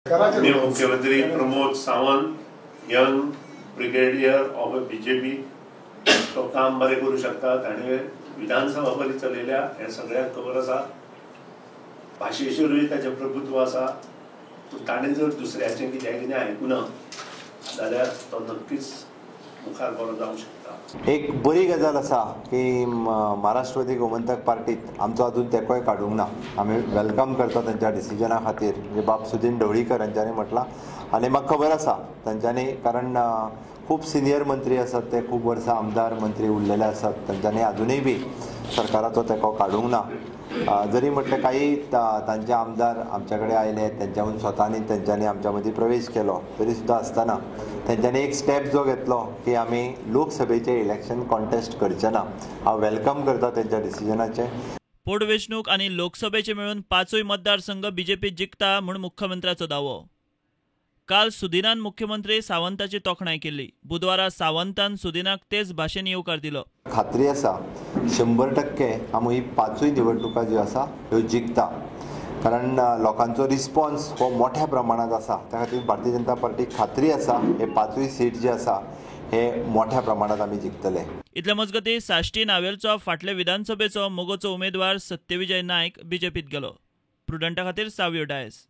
मुख्यमंत्री Pramod Sawant young brigadier of BJP तो काम बरें करूं शकता. ताणें विधानसभा बरी चलयल्या हें सगळ्यांक खबर आसा. भाशेचेरूय ताचें प्रभुत्व आसा. पूण ताणें जर दुसऱ्याचें कित्याक कितें आयकुना जाल्यार तो नक्कीच मुखार बरो जावंक शकता. एक बरी गजाल आसा की महाराष्ट्रवादी गोमंतक पार्टीत आमचो अजून तेंकोय काडूंक ना. आमी welcome करता तांच्या डिसिजना खातीर, म्हणजे बाब सुदीन ढवळीकर हांच्यांनी म्हटलां आनी म्हाका खबर आसा तांच्यांनी, कारण खूब सिनियर मंत्री आसात, ते खूब वर्सां आमदार मंत्री उरलेले आसात, तांच्यांनी अजुनूय बी सरकाराचो तेंको काडूंक ना. जरी म्हटलें काही तांचे आमदार आमच्या कडेन आयले, तेंच्याहून स्वतानी तेंच्यांनी आमच्या मदीं प्रवेश केलो, तरी सुद्दां आसतना तेंच्यांनी एक स्टेप जो घेतलो की आमी लोकसभेचें इलेक्शन कॉन्टेस्ट करचे ना. हांव welcome करता तेंच्या डिसिजनाचें. पोटवेंचणूक आनी लोकसभेचे मेळून 5 मतदारसंघ बीजेपी जिखता म्हूण मुख्यमंत्र्याचो दावो. काल सुदिनान मुख्यमंत्री सावंताची तोखणाय केली. बुधवारा सावंतान सुदिनाक तेच भाशेन येवकार दिलो. खात्री आसा 100% आमी ही 5 निवडणुका ज्यो आसा ह्यो जिखता, कारण लोकांचो रिस्पॉन्स हो मोठ्या प्रमाणांत आसा. त्या खातीर भारतीय जनता पार्टीक खात्री आसा हे 5 सीट जे आसा हे मोठ्या प्रमाणांत आमी जिखतले. इतले मजगतीं साश्टी नावेलचो फाटले विधानसभेचो मगोचो उमेदवार सत्यविजय नायक बीजेपीत गेलो. प्रुडंटा खातीर सावियो डायस.